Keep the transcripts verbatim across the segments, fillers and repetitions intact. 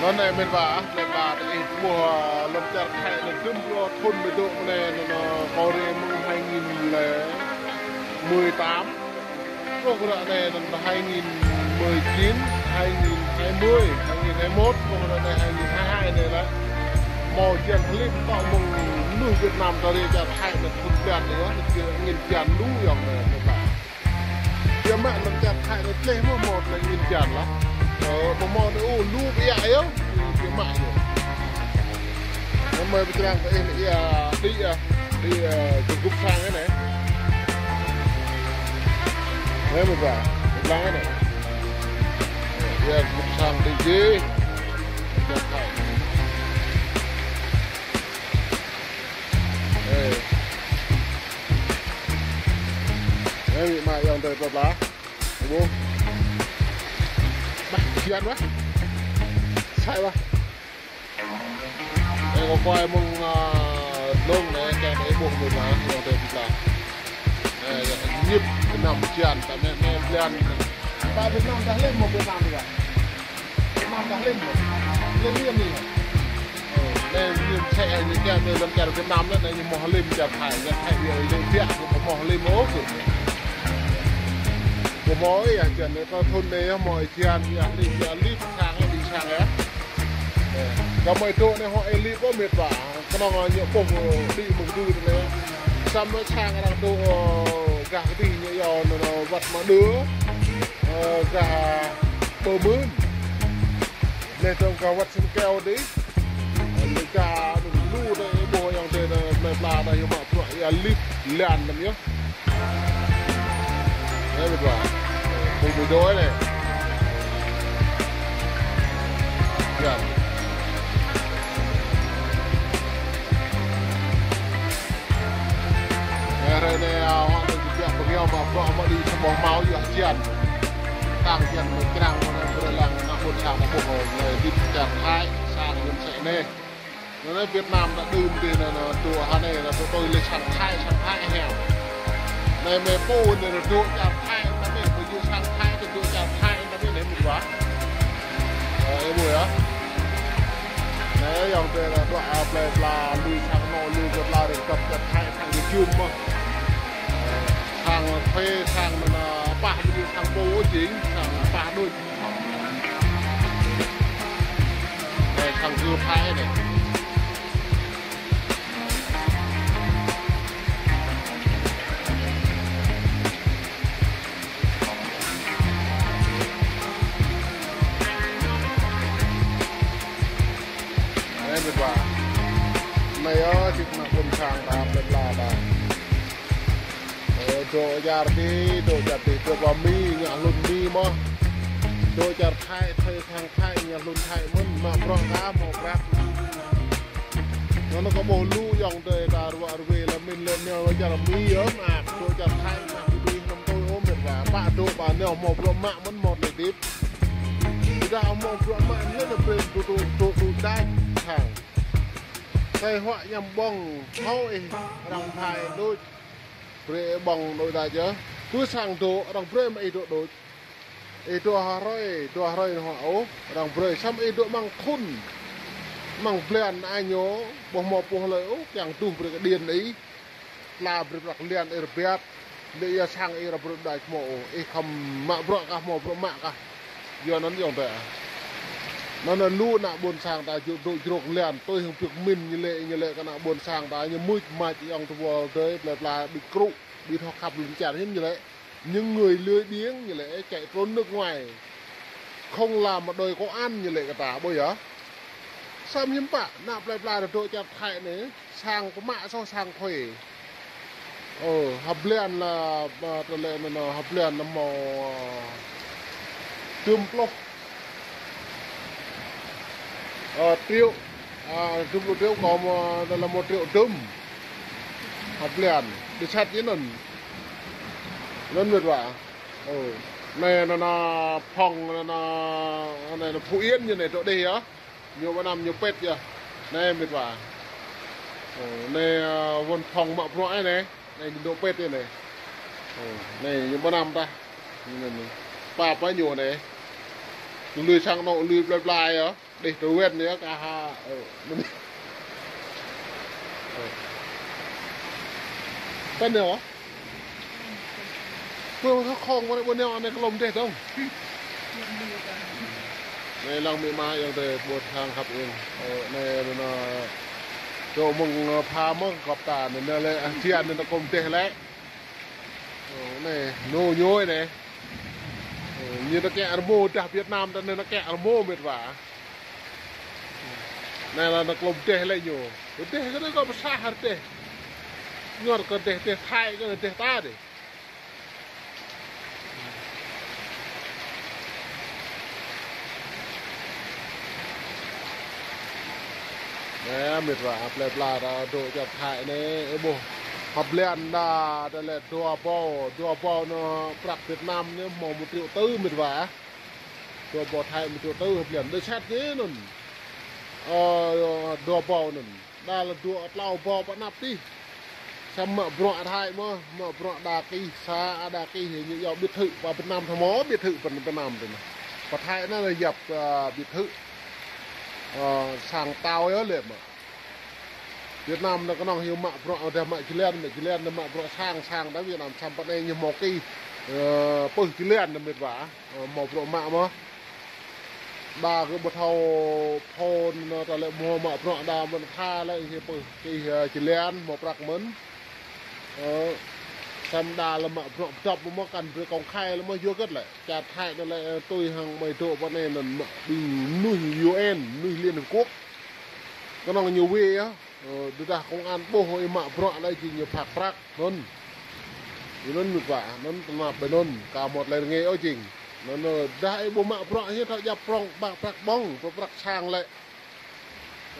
Anai mĕt wa, mĕt wa, ta ih ƀuh, ơ, lŏn čar Thái anai dŭm pluh thŭn ƀu dŏ mơ̆n anai, anŭn, anŭn, kâo rai mơ̆ng hai nghìn lẻ mười tám. Truh ră anai anŭn hai nghìn mười chín, hai nghìn hai mươi, hai nghìn hai mươi mốt, truh ră anai hai nghìn hai mươi hai anai lah. Hmâo hơjan hơlim tŏ mơ̆ng mơnuih Việt Nam ta rai čar Thái anai thŭn blan anai yơh, anŭn hơjan lu yơh anai, mĕt wa. Biă mă lŏn čar Thái anai tleh mơ̆ hmâo tleh angin hơjan lah. Ơ, mơ̆ hmâo anai, ơ, lu biă yơh. Biă mă yơh. Anai mơi pơčrang kơ ih anai, ia, đĭ, ia, đĭ, ơ, gơgŭp sang anai. Anai mơi ba, pơčrang anai. Ia, gơgŭp sang đĭ jih. Čar Thái. Ê. Ê, mĭ ma ayŏng adơi plơi pla. Ƀuh. Bah, hơjan wah. Sai wah. Ê, kâo kuai mơ̆ng, ơ, dlông anai, kiăng anai ƀuh mĭ ma ayŏng adơi plơi pla. Ê, yơh, ñip kơnăm hơjan, ta anai, anai blan. Ta Việt Nam ta hlim mơ̆ Việt Nam dih. Việt Nam ta hlim mơ̆. Hlim hlim anai. Ơ, anai ñu mơsĕ ñu kiăng anai lŏn čar Việt Nam anai, anai ñu hmâo hlim čar Thái, čar Thái ñu lĕ biă, ñu hmâo hlim ôh kơ. Ƀu hmâo ia, čar anai kơ thŭn anai hmâo ia hơjan, ia hlim, ia lip, sang, ia đĭ sang ia. Ơ, kơ mơi dŏ anai hmâo ia lip ôh mĕt wa. Kơnơ̆ng ñu ƀuh đĭ mơ̆ng kơdư anai. Samơ̆ sang arăng dŏ, ơ, gah kơdih ñu yua anŭn, anŭn wăt mă đơ. Ơ, gah Pơ Mưn. Anai tơ̆ng gah wăt Sĭn Keo dih. Ơ, anai gah anŭn lu dih ƀuh ayŏng adơi anai plơi pla ta yơh mă bruă ia lip lan anŭn yơh. Anai mĕt wa. Ƀu ƀu dŏ anai. Ia. Anai hrơi anai, ơ, hŏ anai či biă pơngiao mă bruă mă đĭ sa boh hmâo yua hơjan. Tăng hơjan mơ̆ črang mơ̆ anai brơi lăng ană ƀôn sang ta ƀuh anai lip čar Thái, sang anŭn mơsĕ anai. Anŭn anai Việt Nam ta đưm dih anŭn, anŭn dŏ hơnai, anŭn dŏ tui lĕ sang Thái, sang Thái hiam. Anai mơi pô anai dŏ čar Thái, ta mơi pô yua sang Thái, dŏ čar Thái, ta mơi anai mĭt wa. Ơ, ih ƀuh yơh. Anai ayŏng adơi anai dŏ, ơ, plơi pla, lui sang anô̆, lui plơi pla, rơkăp čar Thái, sang kơ jum mơ̆. Sang thuê, sang anŭn, ơ, pah ƀu djơ̆ sang pô ôh jing, sang pah đôč. Anai sang gơ̆ Thái anai. Anai mĕt wa. Anai yơh, či kơnă ƀôn sang ta, plơi pla ta. Ơ, dŏ čar dih, dŏ čar dih, dŏ pơ Mi, ngă hlŭn Mi mơ̆. Dŏ čar Thái, Thái, sang Thái, ngă hlŭn Thái mơ̆n, mă bruă kah, mă bruă. Anŭn kơ ƀuh lu ayŏng adơi ta ruă ruai lĕ mĭn lĕ nao čar Mi yơh, mă dŏ čar Thái, mă dŏ dih năm tui ôh mĕt wa. Pă dŏ pă nao mă bruă mă mơ̆n mơ̆ lĕ dip. Ƀiădah mă bruă mă anai lĕ brơi dŏ dŏ dŏ dŏ đač sang. Sai huă ñăm ƀơ̆ng, hâo ih arăng Thái đôč. Brơi ƀơ̆ng đôč đač yơh. Pơ sang dŏ, arăng brơi mă ih dŏ đôč. Ih dŏ ha hrơi, dua hrơi anŭn hŏ ôh, arăng brơi. Samơ̆ ih dŏ amăng thŭn, amăng blan anai ñu, ƀu hmâo pô hlơi ôh, kiăng tuh brơi kơ điện ih. Tla brơi prăk lian ih rơbat, lĕ ia sang ih arăng brơi đač hmâo ôh, ih khŏm mă bruă kah, hmâo bruă mă kah. Yua anŭn ayŏng adơi. Anŭn lu ană ƀôn sang ta dŏ dŏ jrôk lian, tui hăng pioh mĭn ñu lĕ, ñu lĕ kơ ană ƀôn sang ta, ñu mưč mač ayŏng adơi, plơi pla ƀu krŭ, ƀu thâo khăp lŏn čar hiư̆m ñu lĕ. Những người lười biếng ñu lĕ, chạy trốn nước ngoài. Không làm mà đòi có ăn ñu lĕ kơ ta, ƀuh yơh. Samơ̆ hiư̆m pă, ană plơi pla dŏ čar Thái anai, sang pơmă soh sang thuê. Ơ, ha blan lah, ba, tơlơi anŭn, ha blan lah hmâo, ơ, dŭm pluh. Ơ, triệu, ơ, dŭm pluh triệu kơ hmâo, anŭn lah hmâo triệu dŭm. Ha blan, đĭ sat yơh anŭn. Anŭn mĕt wa. Ơ, anai anŭn, anŭn, Phong, anŭn, anŭn, anai anŭn Phú Yên ñu anai dŏ dih yơh. Ñu ƀu năm ñu pĕt yơh. Anai mĕt wa. Ơ, anai, ơ, văn phòng mă bruă anai. Anai ñu dŏ pĕt anai. Ơ, anai ñu ƀu năm tah. Anai, anai. Pap ñu anai. Lui sang anŏ, lui plơi pla yơh. Đih tơ wĕn yơh, kah ha, ơ, mơni. Ơ. Pơ anai hŏ? Pơ anai khŏng mơni, pơ anai anai klom đih dong. Anai lăng mĭ ma ayŏng adơi ƀuôn sang khăp ing. Ơ, anai anŭn, dŏ mơ̆ng, ơ, pha mơ̆ng kŏp ta anai, anai lĕ, a, tian anai klom đih lĕ. Ơ, anai, ñu ñu anai. Ơ, ñu ta kĕ rơmô dah Việt Nam ta anai ta kĕ rơmô mĕt wa. Anai lĕ anai klom đih lĕ ñu. Đih kơ anai kơ pơsah hăr đih. Ñuăt kơ đih, đih Thái kơ đih ta đih. Anai, mĕt wa, plơi pla ta dŏ čar Thái anai, ơ ƀuh. Hăp blan ta, ta lĕ dua ƀâo, dua ƀâo anŭn prăk Việt Nam anai hmâo một triệu tư mĕt wa. Dua ƀâo Thái một triệu tư hăp blan. Đa sat anai anŭn. Ơ, dua ƀâo anŭn. Đa lĕ dua tlâo ƀâo pơ anăp tih. Samơ̆ mă bruă Thái mơ̆, mă bruă đa kih, sa a đa kih, ñu yua biệt thự pơ Việt Nam thâo mơ̆, biệt thự pơ Việt Nam tơ anai. Pơ Thái anai lĕ yap, ơ, biệt thự. Ơ, sang tao yơh lĕ mơ̆. Việt Nam anai kơnơ̆ng hyu mă bruă dah mă jơlan, mă jơlan anai mă bruă sang, sang ta Việt Nam samơ̆ pơ anai ñu hmâo kih, ơ, pơ jơlan anai mĕt wa. Ơ, hmâo bruă mă mơ̆. Đa kơ ƀu thâo phôn anŭn ta lĕ hmâo mă bruă đa mơ̆n tha lĕ hyu pơ kih, ơ, jơlan hmâo prăk mơ̆n. Ơ, samơ̆ đa lĕ mă bruă pơdŏp mơ̆ kăn brơi công khai lĕ mơ̆ yua hơget lĕ. Čar Thái anai lĕ, ơ, tui hăng mơi dŏ pơ anai anŭn mă ƀing mơnuih U N, mơnuih Liên Hợp Quốc. Kơnơ̆ng ñu wai yơh. Ơ, tơdah công an ƀuh ih mă bruă lĕ jing ñu phak prăk anŭn. Anŭn mĕt wa, anŭn tơnap ƀơi anŭn, ka hmâo tơlơi rơngai ôh jing. Anŭn, ơ, dah ih ƀu mă bruă hyu thâo djăp prŏng, ƀă prăk ƀơ̆ng, ƀă prăk sang lĕ.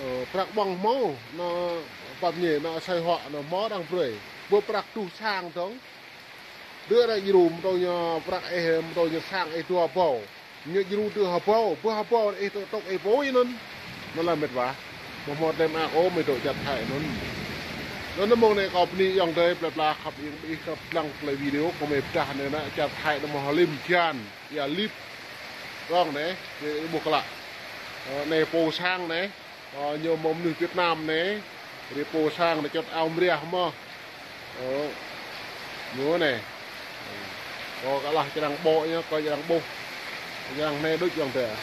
Ơ, prăk ƀơ̆ng hmâo, anŭn pap ñe, anŭn asơi huă, anŭn hmâo arăng brơi. Ƀu prăk tuh sang dong. Dơ̆ ră djru mơtô ñu prăk ih, mơtô ñu sang ih dua ƀâo. Ñu djru dơ̆ ha ƀâo, ƀơi ha ƀâo ih tŏk tŏk ih pô ih anŭn. Anŭn lĕ mĕt wa. Ƀu hmâo tơlơi mơak ôh mơi dŏ čar Thái anŭn. Anŭn mơ̆ng anai kâo bơni ayŏng adơi plơi pla khăp ing ƀing ih kơ lăng tơlơi video kâo mơi pơdah anai anŭn čar Thái anŭn mơ̆ hơlim jan. Ia lip. Rŏng anai, anai ƀuh klă. Ơ, anai pô sang anai. Ơ, ñu mơ̆ mơnuih Việt Nam anai, rơpô sang anai čŏt ao mriah mơ̆. Ơ, ñu anai. Ơ, kơ lah črang ƀô̆ ñu, kơ črang ƀuh. Črang anai đôč ayŏng adơi.